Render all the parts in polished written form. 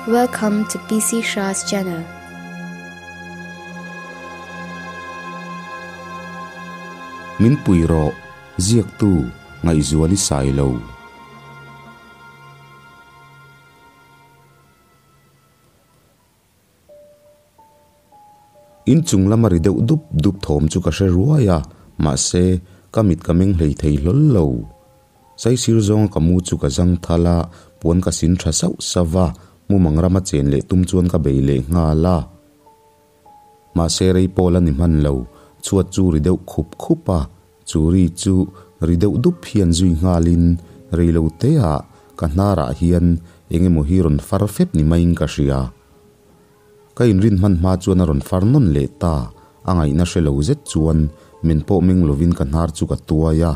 Welcome to PC Shah's channel. Min pui rawh, ziaktu Ngaihzuali Sailo. In chung lama ri deuh dup dup thawm chu ka hre ruai a, mahse, ka mit ka meng hlei thei hlawl lo. Saisir zawnga ka mu chu ka zang thal a, puan ka sin tha sauh sauh a, mumang rama chen leh tum chuan ka bei leh nghal a. Mahse, rei pawl a ni hman lo, chhuat chu ri deuh khup khup a, chu ri chu ri deuh dup hian zui nghalin rei lo teah ka hnarah hian eng emaw hi rawn far fep ni maiin ka hria. Ka inrin hman hma chuan a rawn far nawn leh ta, a ngaihna hre lo zet chuan min pawh meng lovin ka hnar chu ka tuai a,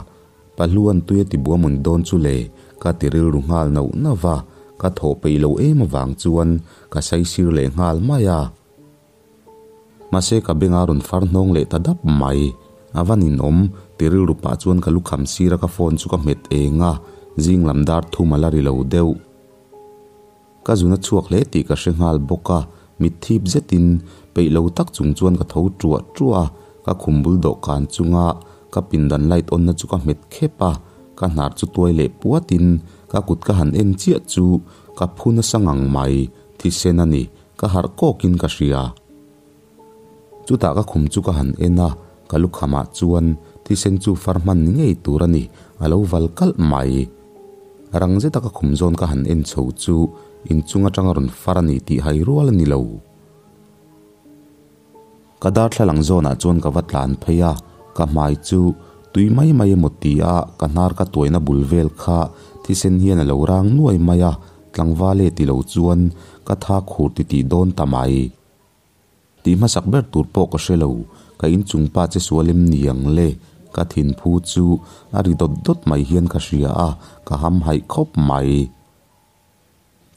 Pahluan tui a ti bua mawn dawn chu le, ka ti rilru nghal nauh nauh va, ka thawh peih lo em avang chuan ka saisir leh nghal mai a. Mahse ka beng a rawn far hnawng leh ta dap mai, a va ninawm ti rilru pah chuan ka lukham sir a ka phone chu ka hmet eng a, zing lam dar thum a la ri lo deuh. Ka zun a chhuak hle tih ka hre nghal bawk a, mit thip zetin peih lo tak chung chuan ka tho ṭuah ṭuah a, ka khum bul dawhkan chunga ka pindan light on na chu ka hmet khep a, ka hnar chu tuai leh puatin ka kut ka han en chiah chu ka phu nasa ngang mai, thisen a ni, ka harh kawkin ka hria. Chutah ka khum chu ka han en a, ka lukhamah chuan thisen chu far hman ni ngei tur a ni, a lo val kalh mai. Rang zeta ka khum zawn ka han en chho chu inchung atanga rawn far a ni tih hai rual a ni lo. Ka darthlalang zawnah chuan ka va tlan phei a, ka hmai chu tui mai mai emaw ti a, ka hnar ka tuaina bul vel kha thisen hian a lo rang nuai mai a, tlangval e ti lo chuan ka tha khur titih dawn ta mai. Tih hmasak ber tur pawh ka hre lo, ka inchung pa che sual em ni ang le? Ka thinphu chu a ri dawt dawt mai hian ka hria a, ka ham haih khawp mai.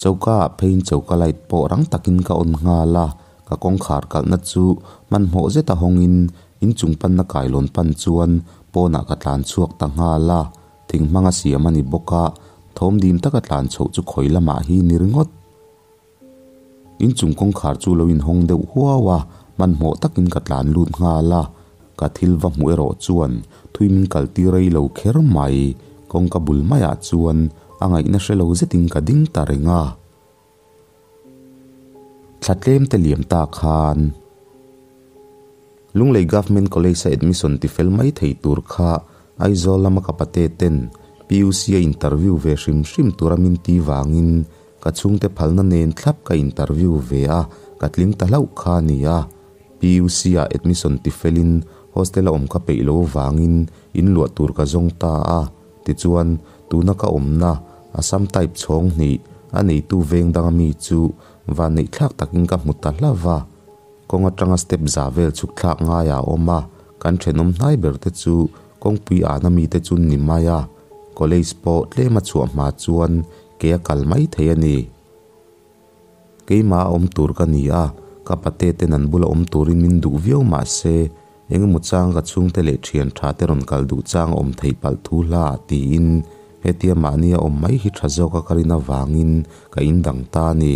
Choka ah pheiin choka light pawh rang takin ka on nghal a, ka kawngkhar kalhna chu hmanhmawh zeta hawngin inchung panna kailawn pan chuan pawnah ka tlan chhuak ta nghal a, thing hmanga siam a ni bawk a, thawm dim taka tlan chhoh chu khawi lamah hi ni ringawt. Inchung kawngkhar chu lo inhawng deuh huau a, hmanhmawh takin ka tlan lut nghal a, ka thil va hmuh erawh chuan thui min kal tir rei lo kher mai, kawngka bul maiah chuan a ngaihna hre lo zetin ka ding ta reng a. Thla tlem te liam ta khan Lunglei Government College a admission ti fel mai thei tur kha Aizawl lama ka pate ten PUC a interview ve hrim hrim tura min ti vangin Ka chhungte phalna nen thlap ka interview ve a, ka tling ta hlauh kha a ni a. PUC ah admission ti felin hostel a awm ka peih lo vangin in luah tur ka zawng ta a. Tichuan, tuna ka awmna, Assam type chhawng hnih, a neitu veng danga mi chu vanneih thlak takin ka hmu ta hlauh va. Kawng atanga step za vel chhuk thlak ngaiah a awm a, kan thenawm hnai ber te chu kawngpui ana mite chu ni mai a. College pawh tlema chhuah hma chuan Ke a kal mai thei a ni. Keimah a awm tur ka ni a, ka pate ten an bula awm turin min duh viau mah se, engemaw chang ka chhungte leh thian tha te rawn kal duh chang a awm theih palh thu hla ah tiin hetia mahni a awm mai hi tha zawk a ka rin avangin ka indang ta a ni.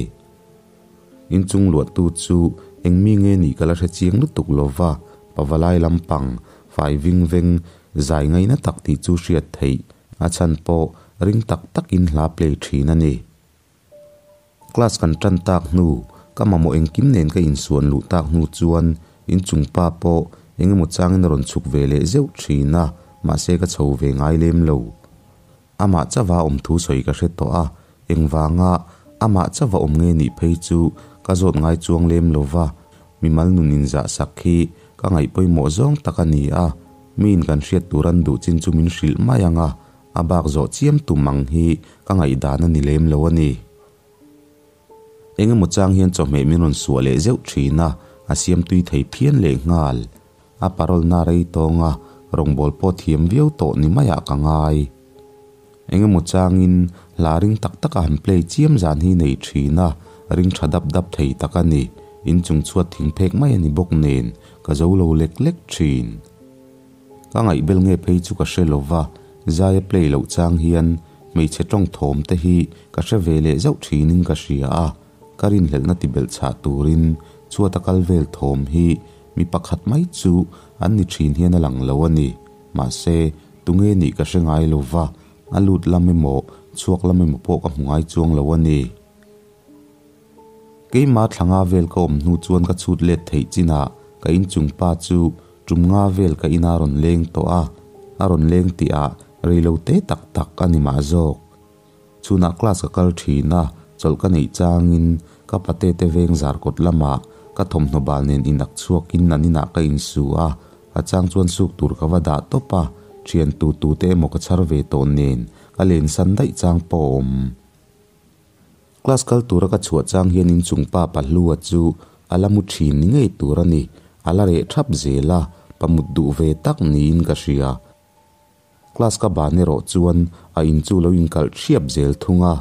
Inchung luahtu chu eng mi nge nih ka la hre chiang lutuk lova, pavalai lampang, fai ving veng, zai ngaihna tak tih chu hriat theih. A chhan pawh ring tak takin hla play thin a ni. Class kan tan tak hnu, ka mamawh engkim nen ka insuan luh tak hnu chuan inchung pa pawh engemaw changin a rawn chhuk ve leh zeuh thin a, mahse ka chho ve ngai lem lo. Amah chauha awm thu sawi ka hre tawh a, engvanga amah chauha awm nge nih phei chu ka zawt ngai chuang lem lo va, mimal nun inzahsak hi ka ngaih pawimawh zawng tak a ni a. Miin kan hriat tur an duh chin chu min hrilh mai ang a, a bak zawh chiam tum ang hi ka ngaihdan a ni lem lo a ni. Engemaw chang hian chawhmeh min rawn suah leh zeuh thin a, a siam tui thei phian leh nghal. A parole na rei tawng a, rawngbâwl pawh thiam viau tawh ni maiah ka ngai. Engemaw changin hla ring tak taka han play chiam zan hi nei thin a, ring tha dap dap thei tak a ni. Inchung chhuat thing phek mai a ni bawk nen, ka zo lo lek lek thin. Ka ngaihbel nge phei chu ka hre lo va, zai a play loh chang hian hmeichhe tawng thawm te hi ka hre ve leh zauh thinin ka hria a. ka rinhlelhna ti belh chhah turin chhuata kal vel thawm hi mi pakhat mai chu an ni thin hian a lang lo a ni. Mahse, tunge nih ka hre ngai lo va, a lut lam emaw chhuak lam emaw pawh ka hmu ngai chuang lo a ni. Keimah thla nga vel ka awm hnu chuan ka chhut let theih chinah ka inchung pa chu tum nga vel ka ina rawn leng tawh a, a rawn leng tihah rei lo te tak tak a ni mah zawk. Chhunah class ka kal thin a, chawlh ka neih changin ka pate te veng zar kawt lamah ka thawmhnaw bal nen inak chhuakin an inah ka insu a, a chang chuan suk tur ka va dah tawp a, thian tu tu te emaw ka chhar ve tawh nen ka lensan daih chang pawh a awm. Class kal tura ka chhuah chang hian inchung pa Pahlua chu a la mu thin ni ngei tur a ni, a la reh thap zel a, pa mut duh ve tak niin ka hria. Class ka ban erawh chuan a in chu lo inkalh thiap zel thung a,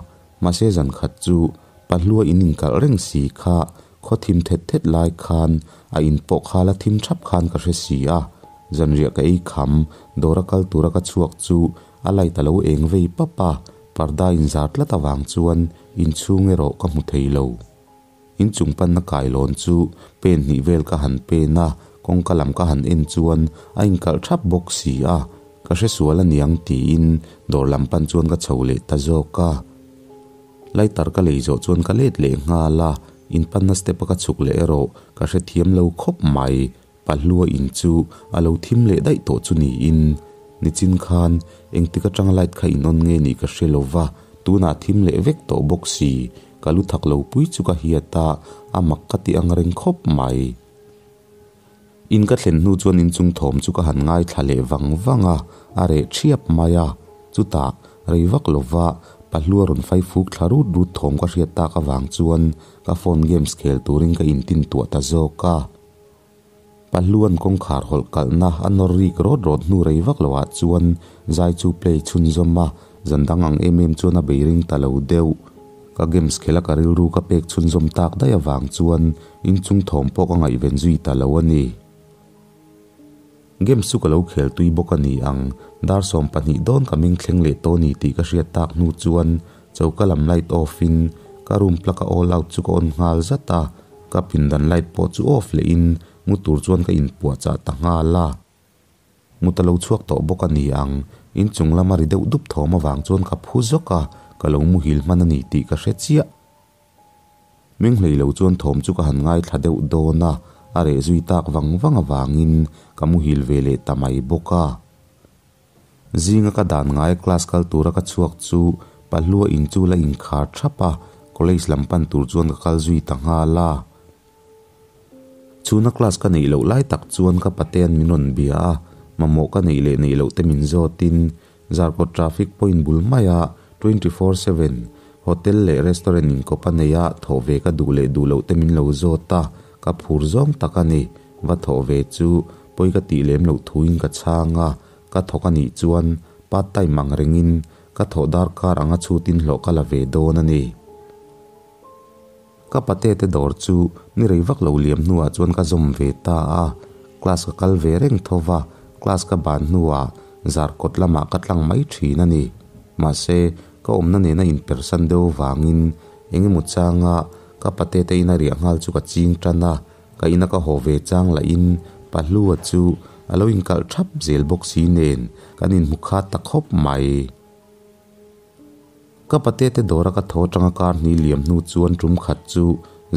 mahse zan khat chu Pahlua in inkalh reng si kha khaw thim thet thet lai khan a in pawh kha la thim thap khan ka hre si a, zanriah ka ei kham dawra kal tura ka chhuak chu a light a lo eng vei pap a, parda inzar tlat avang chuan inchhung erawh ka hmu thei lo. Inchung panna kailawn chu pen hnih vel ka han pen a, kawngka lam ka han en chuan a inkalh thap bawk si a, ka hresual aniang tiin dawr lam pan chuan ka chho leh ta zawk a. Lighter ka lei zawh chuan ka let leh nghal a, in panna step a ka chhuk leh erawh ka hrethiam lo khawp mai. Pahlua in chu a lo thim leh daih tawh chu niin, nichin khan engtik atanga light kha in on nge nih ka hre lova, tunah thim leh vek tawh bawk si, ka lu thak lo pui chu ka hiat a, a mak ka ti ang reng khawp mai. In ka thlen hnu chuan inchung thawm chu ka han ngaithla leh vang vang a, a reh thiap mai a, chutah rei vak lova Pahlua rawn fai fuk thla rut rut thawm ka hriat tak avang chuan ka phone games khel turin ka intintuah ta zawk a. Pahluan kawngkhar hawlh kalhna a nawr rik rawt rawt hnu rei vak loah chuan zai chu play chhunzawm a, zan dang ang em em chuan a bei ring ta lo deuh. Ka games khela ka rilru ka pek chhunzawm tak daih avang chuan inchung thawm pawh ka ngaihven zui ta lo a ni. Games chu ka lo khel tui bawk a ni ang, dar 20 dawn ka meng thleng leh tawh a ni tih ka hriat tak hnu chuan choka lam light off in ka room plug a all out chu ka on nghal zat a, ka pindan light pawh chu off leh in mu tur chuan ka inpuahchah ta nghal a. Mut a lo chhuak tawh bawk a ni ang, inchung lama ri deuh dup thawm avang chuan ka phu zawk a, ka lo muhil hman a ni tih ka hre chiah. Meng hlei lo chuan thawm chu ka han ngaithla deuh dawn a, a reh zui tak vang vang avangin ka muhil ve leh ta mai bawk a. Zinga ka dan ngai class kal tura ka chhuak chu Pahlua in chu la inkhar thap a, college lam pan tur chuan ka kal zui ta nghal a. Chhuna class ka neih loh lai tak chuan ka patean min rawn bia a, mamawh ka neih leh neih loh te min zawtin Zarkawt traffic point bul maia 24/7 hotel leh restaurant inkawp a nei a, thawh ve ka duh leh duh loh te min lo zawt a, ka phur zawng tak a ni. Va thawh ve chu pawi ka tih lem loh thuin ka chhang a, ka thawk a nih chuan part time ang rengin ka thawh darkar anga chhutin hlawh ka la ve dawn a ni. Ka pate te dawr chu ni rei vak lo liam hnuah chuan ka zawm ve ta a, class ka kal ve reng tho va, class ka ban hnuah Zarkawt lamah ka tlang mai thin a ni. Mahse, ka awmna nena inpersan deuh vangin eng emaw changa ka pate te ina riah nghal chu ka ching tan a, ka ina ka haw ve chang lahin Pahlua chu a lo inkalh thap zel bawk si nen kan inhmu khat ta khawp mai. Ka pate te dawra ka thaw atanga kar hnih liam hnu chuan tum khat chu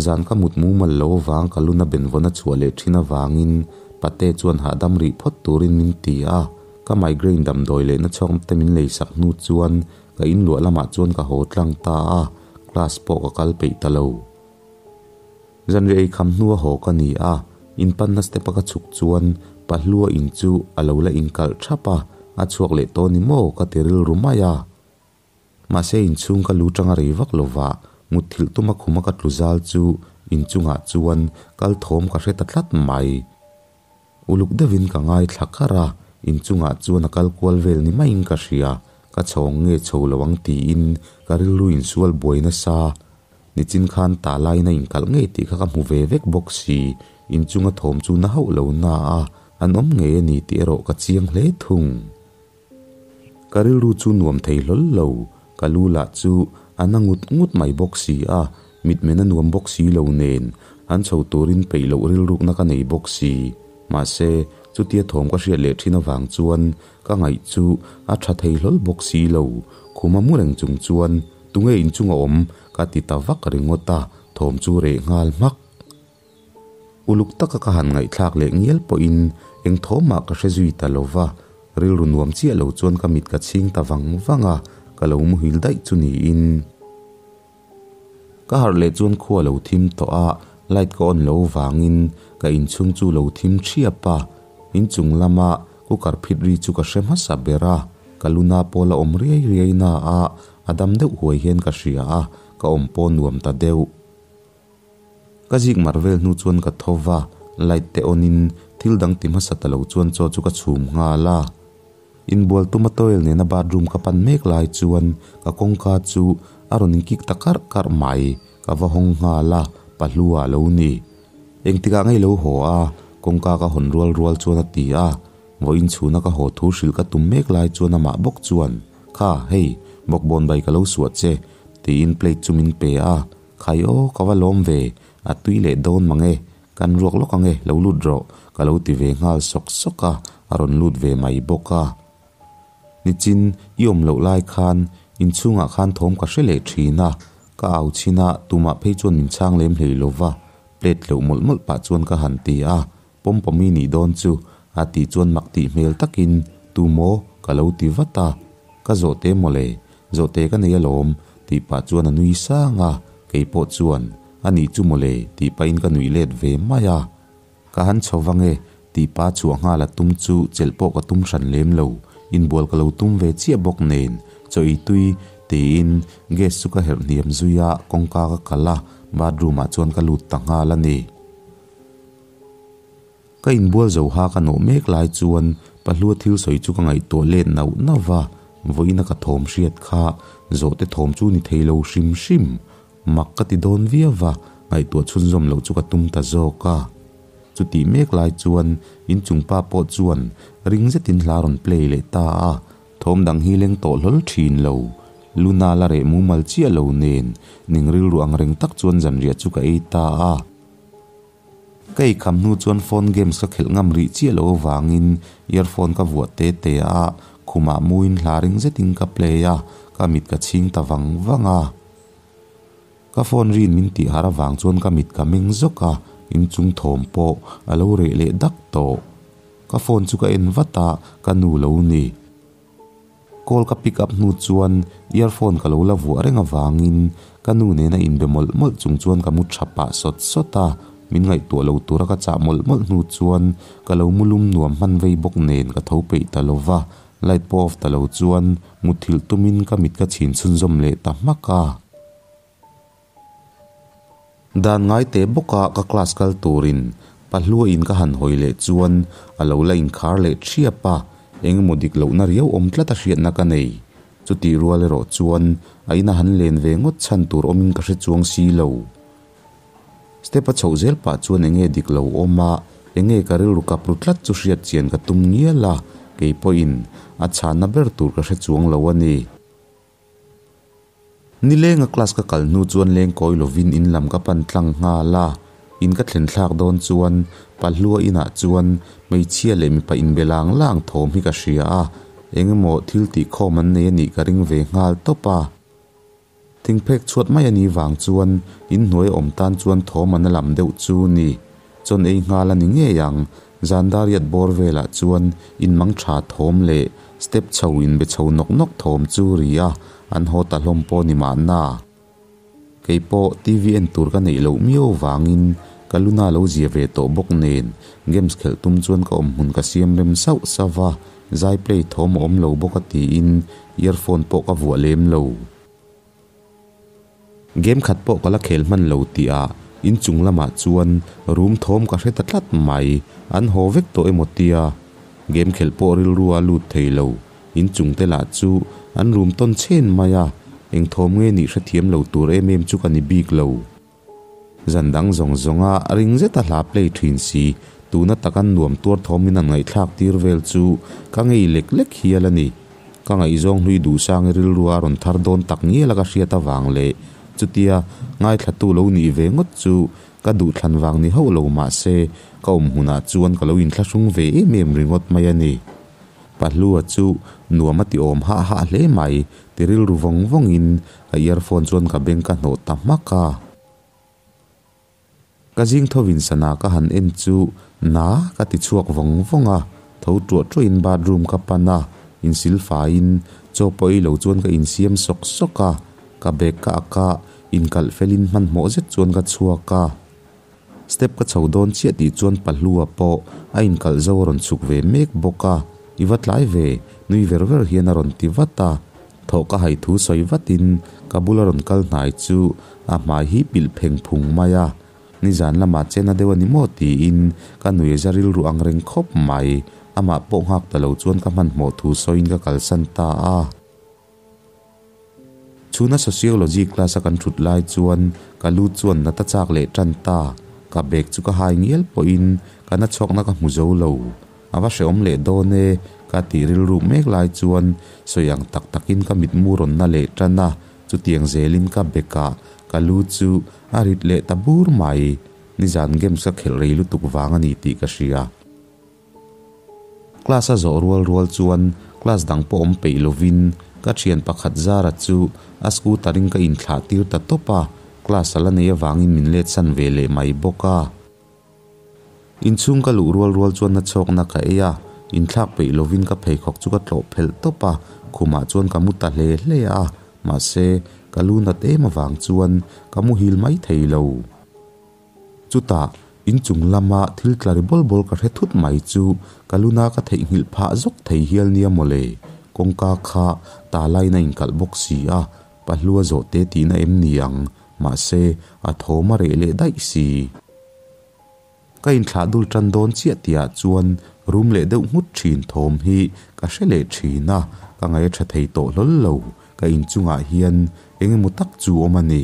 zan ka mut mumal lo avang ka luna benvawn a chhuah leh thin avangin pate chuan hahdam rih phawt turin min ti a, ka migraine damdawi leh nachhawk te min lei sak hnu chuan ka inluah lamah chuan ka haw tlang ta a, class pawh ka kal peih ta lo. Zanriah ei kham hnua haw ka ni a, in panna step a ka chhuk chuan Pahlua in chu a lo la inkalh thap a, a chhuak leh tawh ni maw ka ti rilru mai a. Mahse inchhung ka lu tanga rei vak lova mutthilh tuma khuma ka tlu zal chu inchungah chuan kal thawm ka hre ta tlat mai. Uluk deuhin ka ngaithla kar a, inchungah chuan a kal kual vel ni maiin ka hria, ka chhawng nge chho lo ang tiin ka rilru insual buai nasa. Nichin khan ta laiin a inkalh ngei tih kha ka hmu ve vek bawk si, inchunga thawm chu na hauh lo na a, an awm ngei a ni tih erawh ka chiang hle thung. Ka rilru chu nuam thei hlawl lo, ka lu lah chu a na ngut ngut mai bawk si a. Mitmen a nuam bawk si lo nen, han chho turin peih loh rilrukna ka nei bawk si. Mahse, chutia thawm ka hriat leh thin avang chuan ka ngaih chu a tha thei hlawl bawk si lo. Khuma mu reng chung chuan, Tunge inchung a awm? ka ti ta vak ringawt a, thawm chu reh nghal hmak. Uluk taka ka han ngaihthlak leh ngial pawhin eng thawmah ka hre zui ta lo va, rilru nuam chiah lo chuan ka mit ka chhing ta vang vang a, ka lo muhil daih chu niin. Ka harh leh chuan khua lo thim tawh a, light ka on lo vangin ka inchhung chu lo thim thiap a, inchung lama cooker phit ri chu ka hre hmasa ber a, ka luna pawh la awm riai riai na a, a dam deuh huai hian ka hria a, ka awm pawh nuam ta deuh. Ka zik mar vel hnu chuan ka tho va, light te on in thil dang ti hmasa ta lo chuan chaw chu ka chhum nghal a. Inbual tuma towel nena bathroom ka pan mek lai chuan ka kawngka chu a rawn in kik ta karh karh mai, ka va hawng nghal a, Pahlua a lo ni. Engtikah ngei lo haw a, kawngka ka hawn rual rual chuan a ti a. Vawiin chhuna ka haw thu hrilh ka tum mek lai chuan amah bawk chuan, Kha, hei, bawkbawn bai ka lo suah che, tiin plate chu min pe a. Khai aw, ka va lawm ve, a tui leh dawn mang e, kan ruak lawk ang e, lo lut rawh, ka lo ti ve nghal sawk sawk a, a rawn lut ve mai bawk a. Nichin, i awm loh lai khan inchhungah khan thawm ka hre leh thin a, ka au chhin a, tumah phei chuan min chhang lem hlei lo va, plate leuh mawlh mawlh pah chuan ka han ti a, Pawmpawmi nih dawn chu, a tih chuan mak tih hmel takin, Tu maw? ka lo ti vat a. Ka zawhte mawle, zawhte ka nei alawm, tih pah chuan a nui sang a, kei pawh chuan, A nih chu mawle, tih pahin ka nuih let ve mai a. Ka han chho vang e, tih pa chhuah nghal a tum chu chelh pawh ka tum hran lem lo, inbual ka lo tum ve chiah bawk nen, chaw ei tui, tiin gas chu ka herh hniam zui a, kawngka ka kalh a, bathroom ah chuan ka lut ta nghal a ni. Ka inbual zo ha ka nawh mek lai chuan Pahlua thil sawi chu ka ngaihtuah let nauh nauh va, vawiina ka thawm hriat kha zawhte thawm chu ni thei lo hrim hrim. Mak ka ti dawn viau va, ngaihtuah chhunzawm loh chu ka tum ta zawk a. Chutih mek lai chuan inchung pa pawh chuan ring zetin hla rawn play leh ta a, thawm dang hi leng tawh hlawl thin lo. Luna la reh mumal chiah lo nen ning rilru ang reng tak chuan zanriah chu ka ei ta a. Ka eikham hnu chuan phone games ka khelh ngam rih chiah loh avangin earphone ka vuah te te a, khumah muin hla ring zetin ka play a, ka mit ka chhing ta vang vang a. Ka phone rin min tih harh avang chuan ka mit ka meng zawk a, inchung thawm pawh a lo reh leh dak tawh. Ka phone chu ka en vat a, ka nu lo ni. Call ka pick up hnu chuan earphone ka lo la vuah reng avangin ka nu nena inbe mawlh mawlh chung chuan ka mu tha pah sawt sawt a, min ngaihtuah lo tura ka chah mawlh mawlh hnu chuan ka lo mu lum nuam hman vei bawk nen ka tho peih ta lo va, light pawh off ta lo chuan muthilh tumin ka mit ka chhin chhunzawm leh ta hmak a. Dan ngai teh bawka ka class kal turin Pahluain ka han hawi leh chuan a lo la inkhar leh thiap a, eng emaw dik lohna riau awm tlat a hriatna ka nei. Chutih rual erawh chuan a ina han len ve ngawt chhan tur awmin ka hre chuang si lo. Step a chhoh zel pah chuan enge dik lo awm a, enge ka rilru kap ru tlat chu hriat chian ka tum ngial a, kei pawhin a chhanna ber tur ka hre chuang lo a ni. Nilenga class ka kal hnu chuan lengkawi lovin in lam ka pan tlang nghal a, in ka thlen thlak dawn chuan Pahlua inah chuan hmeichhia leh mipa inbe lang lang thawm hi ka hria a, eng emaw thil tih khawm an nei a nih ka ring ve nghal tawp a. Thingphek chhuat mai a nih vang chuan inhnuai awm tan chuan thawm an a lam deuh chu ni. Chawn ei nghal a ni ngei ang, zan dariat bawr velah chuan in mang tha thawm leh step chho inbe chho nawk nawk thawm chu ri a, an haw ta hlawm pawh ni mahna. Kei pawh TV en tur ka neih loh miau vangin ka luna lo zia ve tawh bawk nen games khelh tum chuan ka awm hmun ka siam rem sauh sauh a, zai play thawm a awm lo bawk a tiin earphone pawh ka vuah lem lo. Game khat pawh ka la khel hman lo tih ah inchung lamah chuan room thawm ka hre ta tlat mai, an haw vek tawh emaw tia game khelh pawh rilru a lut thei lo, inchung te lah chu an room tawn chhen mai a, eng thawm nge nih hrethiam lo tur em em chu ka ni bik lo. Zan dang zawng zawnga ring zeta hla play thin si, tuna takan nuam tuar thawmin an ngaihthlak tir vel chu ka ngei lek lek hial a ni. Ka ngaihzawng hlui duhsang i rilru a rawn thar dawn tak ngial a ka hriat avang leh Chutia ngaithlatu lo nih ve ngawt chu ka duhthlan vang ni hauh lo mah se ka awm hmunah chuan ka lo inthlahrung ve em em ringawt mai a ni. Pahlua chu nuam a ti awm hah hah hle mai ti rilru vawng vawngin ka earphone chuan ka beng ka hnawh ta hmak a. Ka zing thovin sana ka han en chu na ka ti chhuak vawng vawng a, tho tuah tuahin bathroom ka pan a, insil faiin chaw pawh ei lo chuan ka insiam sawk sawk a, ka bag ka ak a, inkalh felin hmanhmawh zet chuan ka chhuak a. Step ka chho dawn chiah tih chuan Pahlua pawh a inkalh zo a rawn chhuk ve mek bawk a, I va tlai ve, nui ver ver hian a rawn ti vat a. Thawh ka hai thu sawi vatin ka bula rawn kal hnai chu a hmai hi pilh pheng phung mai a, nizan lamah chena deuh a ni maw tiin ka nui za rilru ang reng khawp mai, amah pawh nghak ta lo chuan ka hmanhmawh thu sawiin ka kalsan ta a. Chhuna Sociology class a kan thut lai chuan ka lu chuan nata chak leh tan ta, ka bag chu ka hai ngial pawhin ka na chhuakna ka hmu zo lo. A va hrehawm leh dawn e, ka tih rilruk mek lai chuan sawi ang tak takin ka mitmu rawn na leh tan a, chutiang zelin ka bekah ka lu chu a rit leh ta bur mai. Nizan games ka khelh rei lutuk vang a ni tih ka hria. Class a zawh rual rual chuan class dang pawh awm peih lovin ka thian pakhat Zara chu a scooter in ka inthlah tir ta tawp a, class a la nei avangin min let san ve leh mai bawk a. Inchhung ka luh rual rual chuan na chhawkna ka ei a, inthlak peih lovin ka pheikhawk chu ka tlawh phelh tawp a, khumah chuan ka mu ta hle hle a, mahse, ka lu nat em avang chuan ka muhil mai thei lo. Chutah, inchung lama thil tla ri bawl bawl ka hre thut mai chu ka luna ka theihnghilh phah zawk thei hial nia mawle, kawngka kha ta laiin a inkalh bawk si a, Pahlua zawh te tihna em ni ang, mahse, a thawm a reh leh daih si. Ka inthlah dul tan dawn chiah tihah chuan rum leh deuh nghut thin thawm hi ka hre leh thin a, ka ngaih a tha thei tawh hlawl lo, ka inchungah hian eng emaw tak chu awm a ni.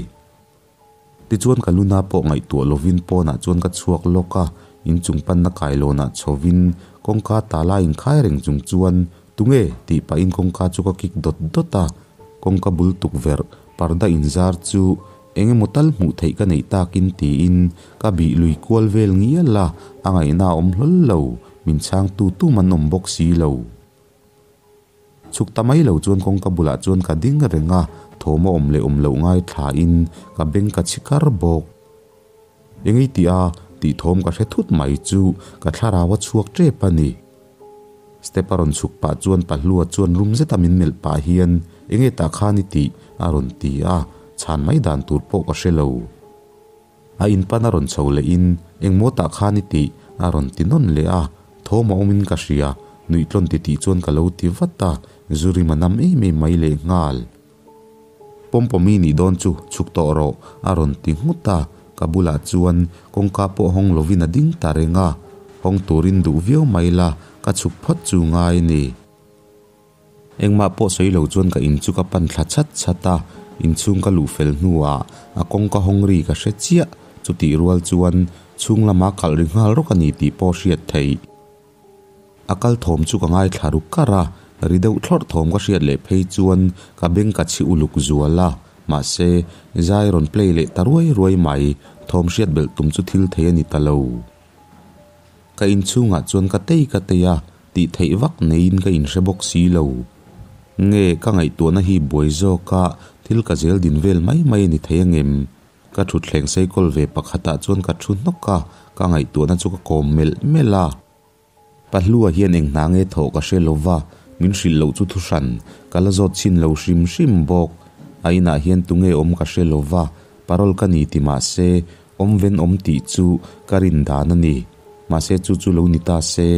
Tichuan ka luna pawh ngaihtuah lovin pawnah chuan ka chhuak lawk a, inchung panna kailawnah chhovin kawngka tala inkhai reng chung chuan Tunge? tih pahin kawngka chu ka kik dawt dawt a, kawngka bul tukverh parda inzar chu eng emaw tal hmuh theih ka neih takin tiin ka bih lui kual vel ngial a, a ngaihna a awm hlawl lo, min chhangtu tum an awm bawk si lo. Chhuk ta mai lo chuan kawngka bulah chuan ka ding reng a, thawm a awm leh awm loh ngaithlain ka beng ka chhi kar bawk. Engei tih a, tih thawm ka hre thut mai chu ka thlarau a chhuak tep a ni. Step a rawn chhuk pah chuan Pahlua chuan rum zeta min melh pah hian enge tah khan i tih a rawn ti a, chhan mai dan tur pawh ka hre lo. A in pan a rawn chho leh in engmaw tah khan i tih a rawn ti nawn leh a, thawm a awm in ka hria, nuih tlawn ti tih chuan ka lo ti vat a, zu rim a nam em em mai leh nghal. Pawmpawmi nih dawn chu chhuk tawh rawh a rawn ti nghut a, ka bulah chuan kawngka pawh hawng lovin a ding ta reng a, hawng turin duh viau mai la ka chhuk phawt chu ngai ni. Engmah pawh sawi lo chuan ka in chu ka pan thla chhat chhat a, inchhung ka luh fel hnuah a kawngka hawng ri ka hre chiah, chutih rual chuan chhung lama kalh ri nghal rawk a ni tih pawh hriat theih. A kal thawm chu ka ngaithla ru kar a, ri deuh thlawrh thawm ka hriat leh phei chuan ka beng ka chhi uluk zual a, mahse, zai rawn play leh ta ruai ruai mai, thawm hriat belh tum chu thil thei a ni ta lo. Ka inchhungah chuan ka tei ka tei a, tih theih vak neiin ka inhre bawk si lo. Nge ka ngaihtuahna hi buai zawka thil ka zel din vel mai mai a ni thei angem? Ka thutthleng seikawl ve pakhatah chuan ka thu hnawk a, ka ngaihtuahna chu ka kawm melh melh a. Pahlua hian eng hna nge thawh ka hre lo va, min hrilh loh chu thuhran, ka la zawt chhin lo hrim hrim bawk. A inah hian tunge awm ka hre lo va, parole ka ni ti mah se, awm ven awm tih chu ka rin dan a ni. Mahse chu chu lo ni ta se,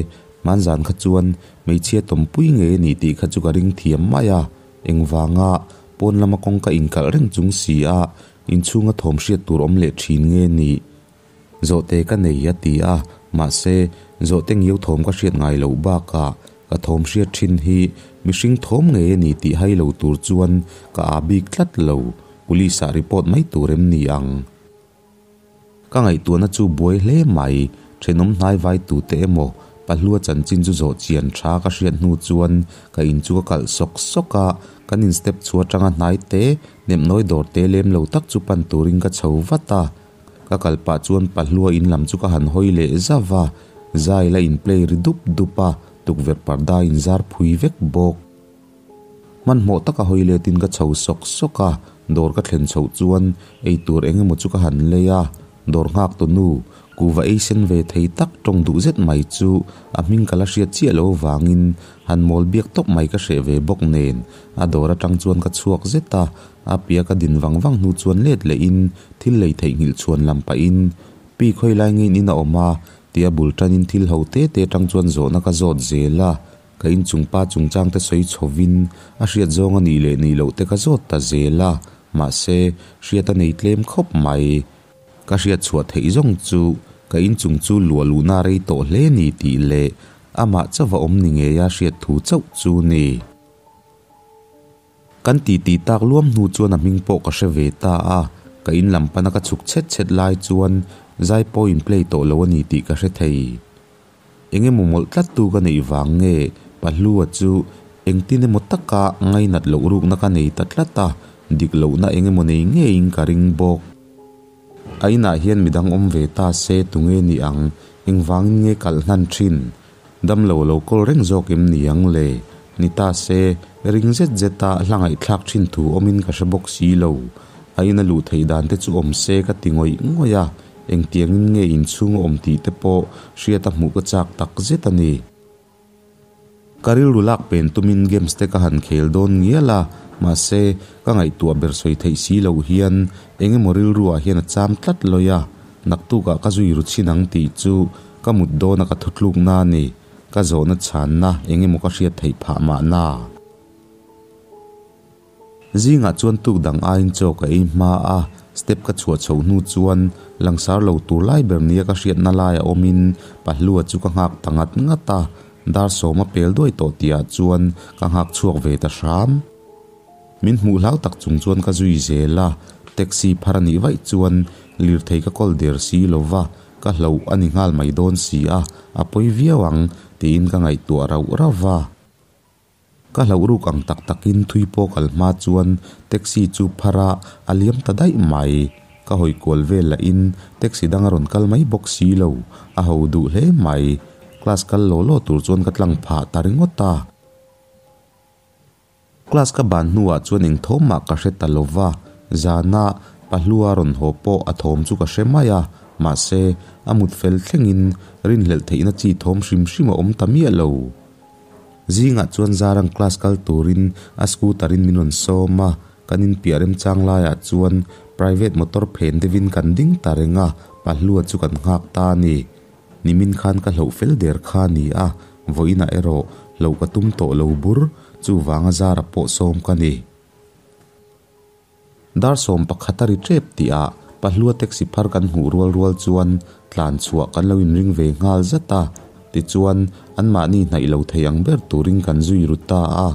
hmanzan kha chuan hmeichhia tawmpui ngei a ni tih kha chu ka ring thiam mai a, engvanga pawn lama kawngka inkalh reng chung si a, Inchhunga thawm hriat tur awm leh thin nge ni? Zawhte ka nei a ti a, mahse, zawhte ngiau thawm ka hriat ngai loh bakah ka thawm hriat thin hi mihring thawm ngei a ni tih hai lo tur chuan ka aa bik tlat lo, police ah report mai tur em ni ang? Ka ngaihtuahna chu buai hle mai, thenawm hnai vai tute emaw Pahlua chanchin chu zawh chian tha ka hriat hnu chuan ka in chu ka kalh sawk sawk a, Kan in step chhuah atanga hnai te, nemnawi dawr te lem lo tak chu pan turin ka chho vat a. Ka kal pah chuan Pahlua in lam chu ka han hawi leh zauh a, zai la in play ri dup dup a, tukverh parda in zar phui vek bawk. Hmanhmawh taka hawi letin ka chho sawk sawk a, dawr ka thlen chhoh chuan eitur eng emaw chu ka han lei a, dawr nghak tu nu kuhva ei sen ve thei tak tawng duh zet mai chu a hming ka la hriat chiah lo vangin han mawl biak tawp mai ka hreh ve bawk nen a dawr atang chuan ka chhuak zet a, a pia ka din vang vang hnu chuan let lehin thil lei theihnghilh chhuan lam pahin Pi khawi lai ngein in a awm a tia bul tanin thil ho te te atang chuan zawhna ka zawt zel a. Ka inchung pa chungchang te sawi chhovin a hriat zawng a nih leh nih loh te ka zawt ta zel a, mahse, hriat a nei tlem khawp mai. Ka hriat chhuah theih zawng chu ka inchung chu luah luhna a rei tawh hle ni tih leh amah chauh a awm ni ngeia hriat thu chauh chu ni. Kan titi tak luam hnu chuan a hming pawh ka hre ve ta a, ka in lam pana ka chhuk chhet chhet lai chuan zai pawh in play tawh lo a ni tih ka hre thei. Eng emaw mawlh tlat tu ka neih vang nge Pahlua chu engtin emaw taka ngainat loh rukna ka nei ta tlat a, dik lohna eng emaw nei ngeiin ka ring bawk. A inah hian midang awm ve ta se tunge ni ang, engvangin nge kalh hnan thin? Damlo lo kawl reng zawk em ni ang le? Ni ta se, ring zet zeta hla ngaihthlak thin thu awmin ka hre bawk si lo. A ina luh theih dan te chu awm se ka ti ngawih ngawih a, engtiangin nge inchhung a awm tih te pawh hriat a hmuh ka chak tak zet a ni. Ka rilru lak pen tumin games te ka han khel dawn ngial a, mahse, ka ngaihtuah ber sawi theih si loh hian eng emaw rilruah hian a cham tlat lawi a, naktukah ka zui ru chhin ang tih chu ka mut dawna ka thutlukna a ni, ka zawhna chhanna eng emaw ka hriat theih phah mahna. Zingah chuan tuk dang aiin chaw ka ei hma a, step ka chhuah chhoh hnu chuan langsar lo tur lai ber nia ka hriatna laia awmin Pahlua chu ka nghak ta ngat ngat a, dar sawma pel duai tawh tihah chuan ka nghak chhuak ve ta hram. Min hmuh hlau tak chung chuan ka zui zel a, taxi phar a nih vaih chuan lirthei ka kawl der si lo va, ka hloh a ni nghal mai dawn si a, a pawi viau ang tiin ka ngaihtuah rauh rauh va. Ka hlauh ruk ang tak takin thui pawh kal hma chuan taxi chu phar a, a liam ta daih mai. Ka hawi kual vel lahin taxi dang a rawn kal mai bawk si lo, a ho duh hle mai. Class kal law law tur chuan ka tlang phah ta ringawt a. Class ka ban hnuah chuan eng thawm mah ka hre ta lo va, zana Pahlua rawn haw pawh a thawm chu ka hre mai a, mahse a mut fel thlengin rinhlelh theihna chi thawm hrim hrim a awm ta miah lo. Zingah chuan Zarang class kal turin a scooter in min rawn sawm a, kan inpiah remchang laiah chuan private motor phen deuhin kan ding ta reng a, Pahlua chu kan nghak ta a ni. Nimin khan ka hloh fel der kha a ni a, vawiinah erawh hloh ka tum tawh lo bur, chuvanga Zara pawh sawm ka ni. Dar 11 a ri tep tih ah Pahlua taxi phar kan hmuh rual rual chuan tlan chhuah kan lo inring ve nghal zat a, tichuan anmahni hnaih lo thei ang ber turin kan zui ru ta a.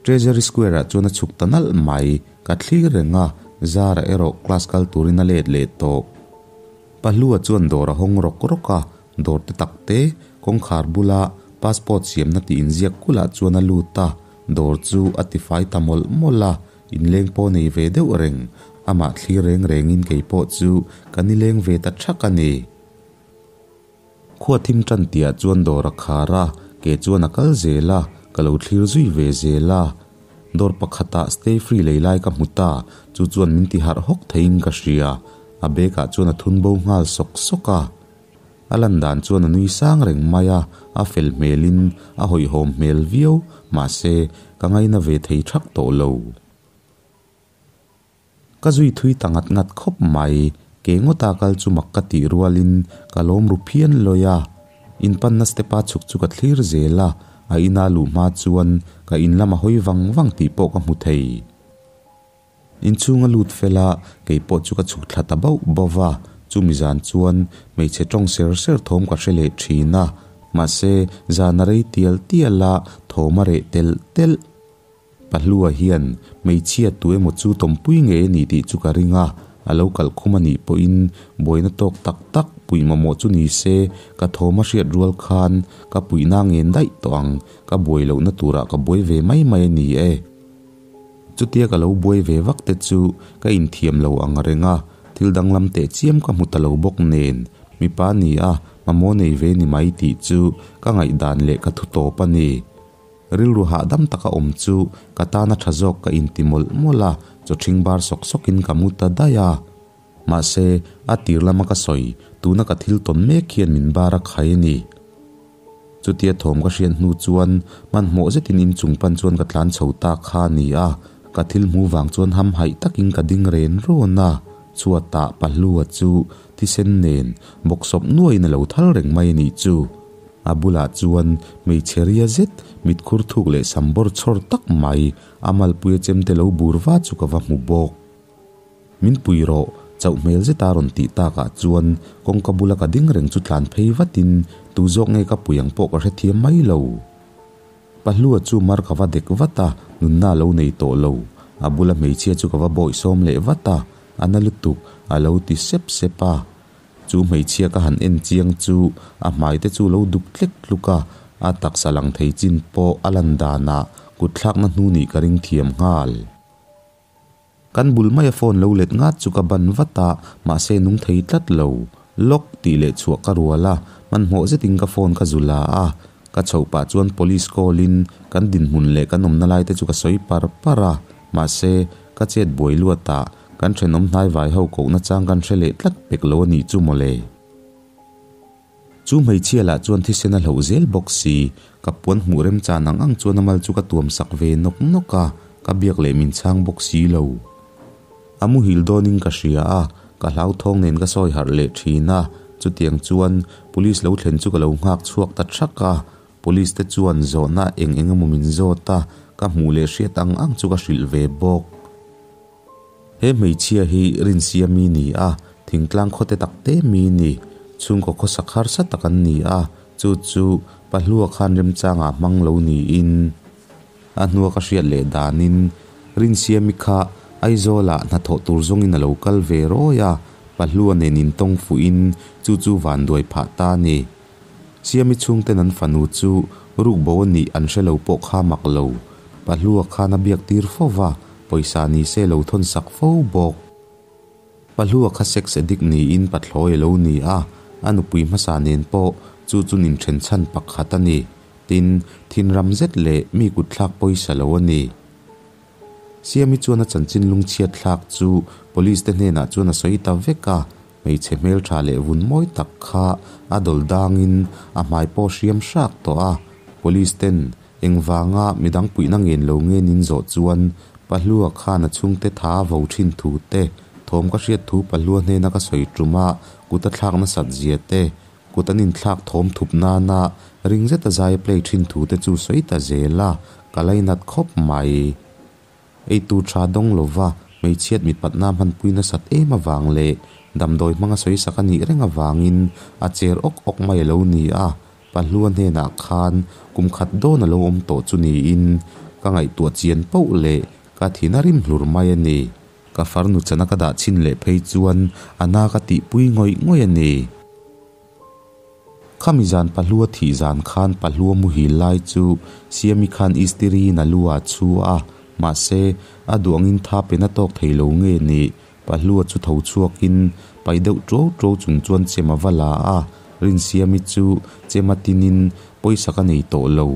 Treasury Square ah chuan a chhuk ta nalh mai, ka thlir reng a, Zara erawh class kal turin a let leh tawh. Pahlua chuan dawr a hawng rawk rawk a, dawr te tak te, kawngkhar bula passport siamna tih inziak kulah chuan a lut a, Dawr chu a tifai ta mawlh mawlh a, inleng pawh nei ve deuh reng, amah thlir reng rengin kei pawh chu ka nileng ve ta thak a ni. Khua thim tan tihah chuan dawr a khar a, ke chuan a kal zel a, ka lo thlir zui ve zel a. Dawr pakhatah stay free lei lai ka hmu ta, chu chuan min ti harh hawk theiin ka hria, a bag ah chuan a thun bo nghal sawk sawk a. A lan dan chuan a nui sang reng mai a, a fel hmelin a hawihhawm hmel viau, mahse, ka ngaina ve thei thak tawh lo. Ka zui thui ta ngat ngat khawp mai, ke ngawta kal chu mak ka tih rualin ka lawm ru phian lawi a. Inpanna step-a chhuk chu ka thlir zel a, a ina luh hma chuan ka in lam a hawi vang vang tih pawh ka hmu thei. Inchhung a lut fel a, kei pawh chu ka chhuk thla ta bauh bauh va, chumi zan chuan hmeichhe tawng ser ser thawm ka hre leh thin a, mahse zan a rei tial tial a, thawm a reh telh telh. Pahlua hian hmeichhia tu emaw chu tawmpui ngei a ni tih chu ka ring a, a lo kalh khum a nih pawhin buaina tawk tak tak Puih mamawh chu ni se, ka thawm a hriat rual khan ka puihna ngen daih tawh ang, ka buai lohna turah ka buai ve mai mai a ni e. Chutia ka lo buai ve vak te chu ka inthiam lo ang reng a, thil danglam teh chiam ka hmu ta lo bawk nen, mipa ni a, mamawh nei ve ni mai tih chu ka ngaihdan leh ka thu tawp a ni. Rilru hahdam taka awm chu ka tana tha zawk ka inti mawlh mawlh a, chaw ṭhing bar sawk sawkin ka mu ta daih a. Mahse, a tir lama ka sawi, tuna ka thil tawn mek hian min bar a khai a ni. Chutia thawm ka hriat hnu chuan hmanhmawh zetin inchung pan chuan ka tlan chho ta kha a ni a, ka thil hmu vang chuan hamhaih takin ka ding ren rawn a, chhuatah Pahlua chu thisen nen bawksawp nuaiin a lo thal reng mai a nih chu. A bulah chuan hmeichhe ria zet, mitkhur thuk leh sam bawr chhawr tak mai, a malpuia chemte lo bur va chu ka va hmu bawk. Min pui rawh, chauh hmel zeta rawn tih takah chuan kawngka bula ka ding reng chu tlan phei vatin tu zawk nge ka pui ang pawh ka hrethiam mai lo. Pahlua chu mar ka va dek vat a, nunna a lo nei tawh lo. A bula hmeichhia chu ka va bawihsawm leh vat a, a na lutuk, a lo ti sep sep a. Chu hmeichhia ka han en chiang chu a hmai te chu lo duk tlek tluk a, a taksa lang thei chin pawh a lan danah kutthlakna hnu nih ka ring thiam nghal. Kan bul maia phone lo let ngat chu ka ban vat a, mahse nung thei tlat lo. Lock tih leh chhuah ka rual a, hmanhmawh zetin ka phone ka zu la a. Ka chhoh pah chuan police call in kan dinhmun leh kan awmna lai te chu ka sawi par par a, mahse ka chet buai luat ah kan thenawm hnai vai ho kohna chang kan hre leh tlat pek lo a nih chu mawle. Chu hmeichhia lah chuan thisen a hloh zel bawk si, ka puan hmuh remchan ang ang chuan a mal chu ka tuam sak ve nawk nawk a, ka biak leh min chhang bawk si lo. A muhil dawnin ka hria a, ka hlauthawng nen ka sawi harh leh thin a, chutiang chuan police lo thlen chu ka lo nghak chhuak ta thak a, police te chuan zawhna eng eng emaw min zawt a, ka hmuh leh hriat ang ang chu ka hrilh ve bawk. He hmeichhia hi Rinsiami ni a, thingtlang khawte tak te mi ni. Chhungkaw khawsak harsa tak an ni a, chu chu Pahlua khan remchangah hmang lo niin a hnua ka hriat leh danin Rinsiami kha Aizawlah hnathawh tur zawngin a lo kal ve rawi a, Pahlua nen intawng fuhin chu chu vanduai phah ta a ni. Siami chhungten an fanu chu rukbo a nih an hre lo pawh kha mak lo. Pahlua khan a biak tir fo va, pawisa ni se lo thawn sak fo bawk. Pahlua kha sex addict niin pathlawi a lo ni a, a nupui hmasa nen pawh chu chu nin then chhan pakhat a ni. Tin, thinram zet leh mi kutthlak pawisa lo a ni. Siami chuan a chanchin lungchhiat thlak chu police te hnenah chuan a sawi ta vek a, hmeichhe hmeltha leh vun mawi tak kha a dawl dangin a hmai pawh hriam hrak tawh a, police ten engvanga midang puihna ngen lo nge nin zawh chuan Pahlua khan a chhungte tha a vo thin thu te, thawm ka hriat thu Pahlua hnena ka sawi tum a kut a thlak nasat zia te, Kut an inthlak thawm thup nana ring zeta zai a play thin thu te chu sawi ta zel a, ka lainat khawp mai. Eitur tha dawng lova hmeichhiat mitpatna hmanpui nasat em avang leh damdawi hmanga sawi sak a nih reng avangin a cher awk awk mai a lo ni a, Pahlua hnenah khan kum khat dawn a lo awm tawh chu niin ka ngaihtuah chian poh leh ka thin a rim hlur mai a ni. Ka farnu chana ka dah chhin leh phei chuan a na ka tihpui ngawih ngawih a ni. Khami zan Pahlua thih zan khan Pahlua muhil lai chu Siami khan Istiri-in a lu ah chhu a, mahse, a duh angin tha pe na tawk thei lo nge ni. Pahlua chu tho chhuakin pai deuh tuau tuau chung chuan chem a va la a, Rinsiami chu chem a tinin pawisa ka nei tawh lo.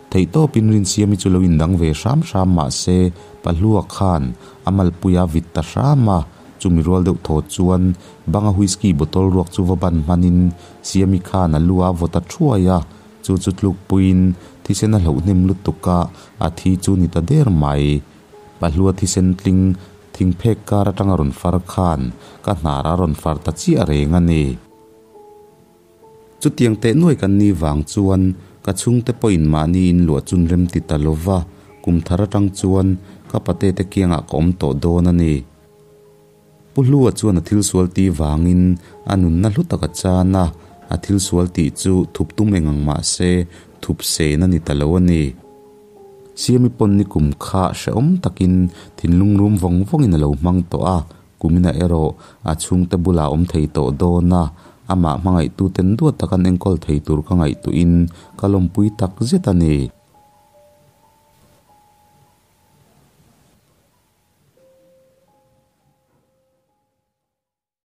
Theihtawpin Rinsiami chu lo indang ve hram hram mah se, Pahlua khan a malpuia vit ta hram a, chumi rual deuh thaw chuan banga whisky bottle ruak chu va ban hmanin Siami khan a lu a vaw ta thuai a, chu chu tlukpuiin thisen a hloh hnem lutuk a, a thi chu ni ta der mai. Pahlua thisen tling thingphek kar atanga rawn far khan ka hnar a rawn far ta chiah reng a ni. Chutiang teh nuai kan ni vang chuan ka chhungte pawhin mahni in luah chun rem ti ta lo va, kum thar atang chuan ka pate te kiangah ka awm tawh dawn a ni. Pu Hlua chuan a thil sual tih vangin a nunna hlu tak a chan a, a thil sual tih chu thup tum eng ang mah se thup sen a ni ta lo a ni. Siami pawn ni kum kha hrehawm takin thinlung rum vawng vawngin a lo hmang tawh a, Kuminah erawh a chhungte bulah awm thei tawh dawn a, Amah hmangaihtu ten duat taka an enkawl thei tur ka ngaihtuahin ka lawmpui takzet a ni.